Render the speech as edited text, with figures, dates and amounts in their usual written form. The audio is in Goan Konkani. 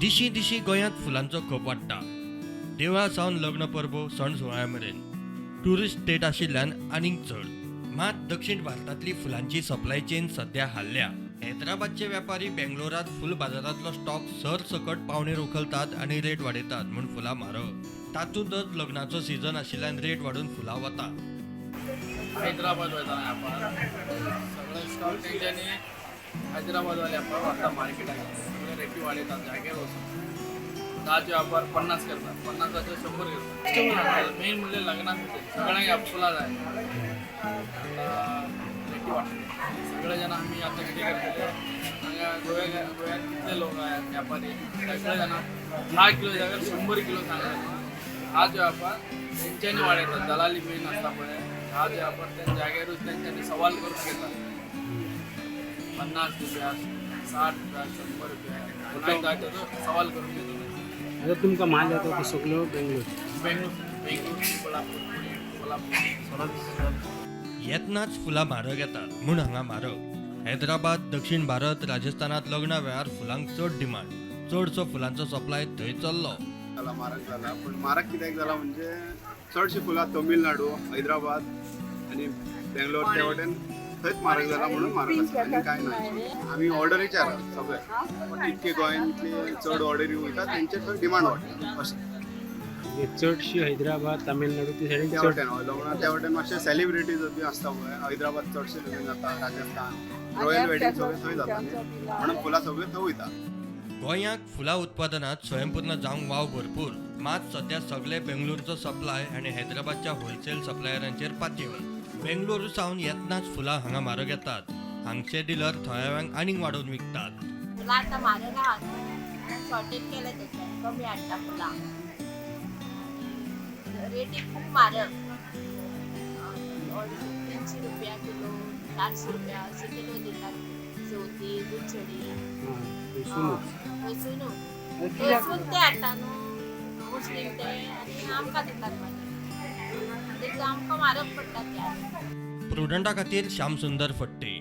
दिशीं दिशीं गोंयांत फुलांचो खप वाडटा. देवळां सावन लग्न परबो, सण सुवाळ्या मेरेन. ट्युरिस्ट स्टेट आशिल्ल्यान आनीक चड. मात दक्षिण भारतांतली फुलांची सप्लाय चेन सध्या हाल्ल्या. हैदराबादचे व्यापारी बेंगलोरात फूल बाजारांतलो स्टॉक सरसकट पावणेर उखलतात आनी रेट वाडयतात म्हूण फुलां म्हारग. तातूंतच लग्नाचो सिजन आशिल्ल्यान रेट वाडून फुलां वता. हैदराबाद वयता व्यापार, सगळे स्टॉक तेंच्यांनी हैदराबादवाले व्यापार व्हरता मार्केटाक. सगळे रेटी वाडयतात. जाग्यार वचून 10चे व्यापार 50 करतात, 50चे 100 करतात. मेन म्हणजे लग्नाक सगळ्यांक फुलां जाय. आता रेटी वाडटले सगळे जण. आमी आतां कितें करतले हांगा? गोव्या गोव्यात कितले लोक आहेत व्यापारी, सगळे जण 10 किलो जाग्यार 100 किलो सांगले. हाच व्यापार तेंच्यांनी वाडयतात. दलाली मेन आसता पळय. हाच व्यापार त्या जाग्यारूच तेंच्यांनी सवाल करून घेतात. 50 रुपया, 60 रुपया, 100 रुपया, कोणाक जाय तेजो सवाल करून घेतात. आता तुमकां माल येता तो सगळो बेंगलोर? बेंगलोर, बेंगलोर, कोल्हापूर, पुणे, कोल्हापूर. येतनाच फुलां म्हारग येतात म्हूण हांगा म्हारग. हैदराबाद, दक्षिण भारत, राजस्थानात लग्ना वेळार फुलांक चड डिमांड. चडसो फुलांचो सप्लाय थंय चल्लो. जाला, म्हारग जाला. पूण म्हारग कित्याक जाला म्हणजे चडशीं फुलां तमिळनाडू, हैदराबाद आनी बेंगलोर ते वटेन, थंयच म्हारग जाला म्हणून म्हारग आसा, आनी कांय ना. आमी ऑर्डरीचेर आहा सगळे. पण इतके गोंयांत इतले चड ऑर्डरी वयता, तेंचे थंय डिमांड वाडटा अशें. म्हणजे चडशी हैदराबाद, तामिळनाडू ते सायडीन त्या चड. वटेन हय, लग्नां त्या वटेन मातशे सेलिब्रिटीज बी आसता पळय. हैदराबाद चडशे लग्न जाता, राजस्थान, रॉयल वेडिंग सगळें थंय जाता न्ही, म्हणून फुलां सगळीं थंय वयता. गोंयांक फुलां उत्पादनात स्वयंपूर्ण जावंक वाव भरपूर. मात सध्या सगळे बेंगलोरचो सप्लाय आनी हैदराबादच्या होलसेल सप्लायरांचेर पातयेवन बेंगलोर सावन येतनाच फुलां हांगा म्हारग येतात. हांगचे डिलर थळाव्यांक आनीक वाडोवन विकतात. फुलां आतां म्हारग आहा न्हू, शॉर्टेज केले तेच्यान, कमी हाडटा फुलां. रेटी खूब म्हारग, 250-300 रुपया किलो, 400 रुपया अशे किलो दितात शेवती, गुच्छडी. हां, थंयसुनूच? थंयसून. कित्याक? थंयसून ते हाडटा न्हू मुस्लीम ते, आनी आमकां दितात मागीर. तेका आमकां म्हारग पडटा ते. प्रुडंटा खातीर श्यामसुंदर फट्टे.